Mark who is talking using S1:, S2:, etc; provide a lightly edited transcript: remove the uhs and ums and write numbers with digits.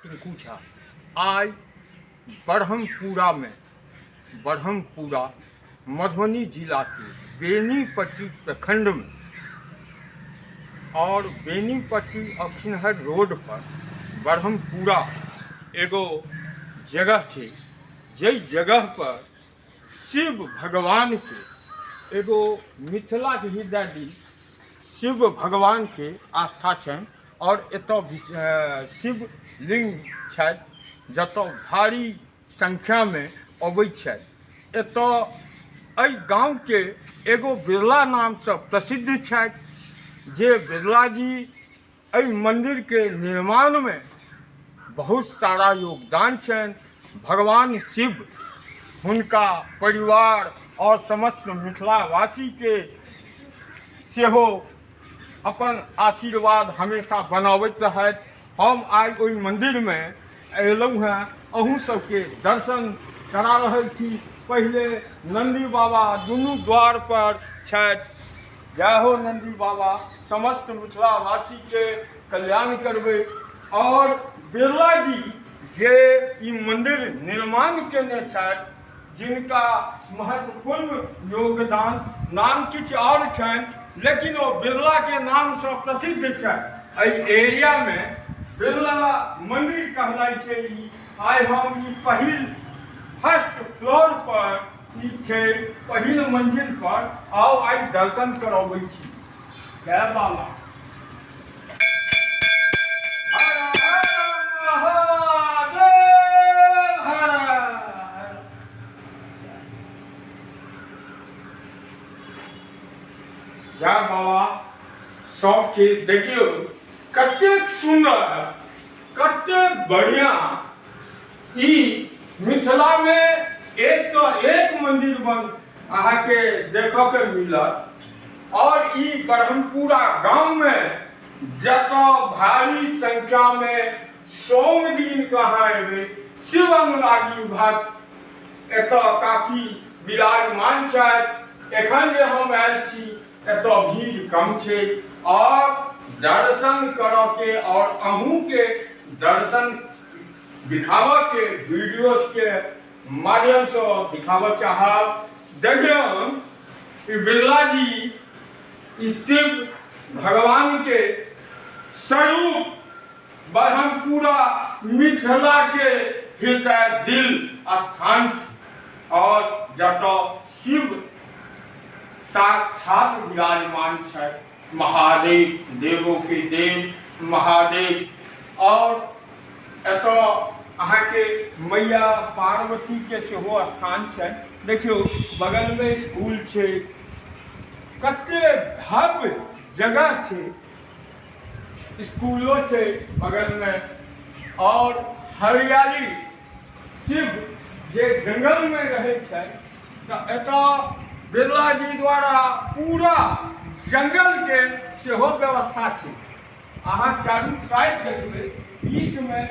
S1: टिंकू झा आइ बरहमपुरामे बरहमपुरा मधुबनी जिलाके बेनीपट्टी प्रखंडमे आओर बेनीपट्टी अखिनहर रोड पर बरहमपुरा एगो जगह छै जाहि जगह पर शिव भगवानके एगो मिथिलाके हृदय दिल शिव भगवानके आस्था छनि आओर एतऽ शिवलिंग छथि जतऽ भारी संख्यामे अबै छथि। एतऽ एहि गामके एगो बिरला नामसँ प्रसिद्ध छथि जे बिरला जी एहि मन्दिरके निर्माणमे बहुत सारा योगदान छनि। भगवान शिव हुनका परिवार आओर समस्त मिथिलावासीके सेहो अपन आशीर्वाद हमेशा बनाबैत रहथि। हम आइ ओहि मन्दिरमे अयलहुँ हेँ, अहूँ सबके दर्शन करा रहल छी। पहिले नन्दी बाबा दुनू द्वारपर छथि। जय हो नन्दी बाबा, समस्त मिथिलावासीके कल्याण करबै। आओर बिरला जी जे ई मन्दिर निर्माण केने छथि, जिनका महत्वपूर्ण योगदान, नाम किछु आओर छनि लेकिन ओ बिरलाके नामसँ प्रसिद्ध छथि। एहि एरियामे बिरला मन्दिर कहलाइ छै ई। आइ हम ई पहिल फर्स्ट फ्लोर पर ई छै, पहिल मंजिल पर आउ आइ दर्शन करबै छी। जय बाबा। हर हर महादेव हर। जय बाबा। सबके देखियौ कतेक सुन्दर, कतेक बढ़िया ई मिथिलामे एकसँ एक मन्दिर बन अहाँके देखऽके मिलत। आओर ई ब्रह्मपुरा गाममे जतऽ भारी संख्यामे सोम दिन कऽ अहाँ एबै, शिव अनुरागी भक्त एतऽ काफी विराजमान छथि। एखन जे हम आयल छी एतऽ भीड़ कम छै आओर दर्शन करऽके आओर अहूँके दर्शन दिखाबऽके वीडियोके माध्यमसँ दिखाबऽ चाहब। देखियौन ई बिरला जी ई शिव भगवान के स्वरूप ब्रह्मपुरा मिथिला के हृदय दिल स्थान छै और जतऽ शिव साक्षात विराजमान छथि, महादेव, देवों के देव महादेव। और एतऽ अहाँके मैया पार्वतीके सेहो स्थान छै। देखियौ बगलमे इसकुल छै, कते भव्य जगह छै, इसकुलो छै बगलमे और हरियाली। शिव जे जंगलमे रहै छै तऽ एतऽ बिरला जी द्वारा पूरा जंगलके सेहो व्यवस्था छै। अहाँ चारू साइड देखबै, बीचमे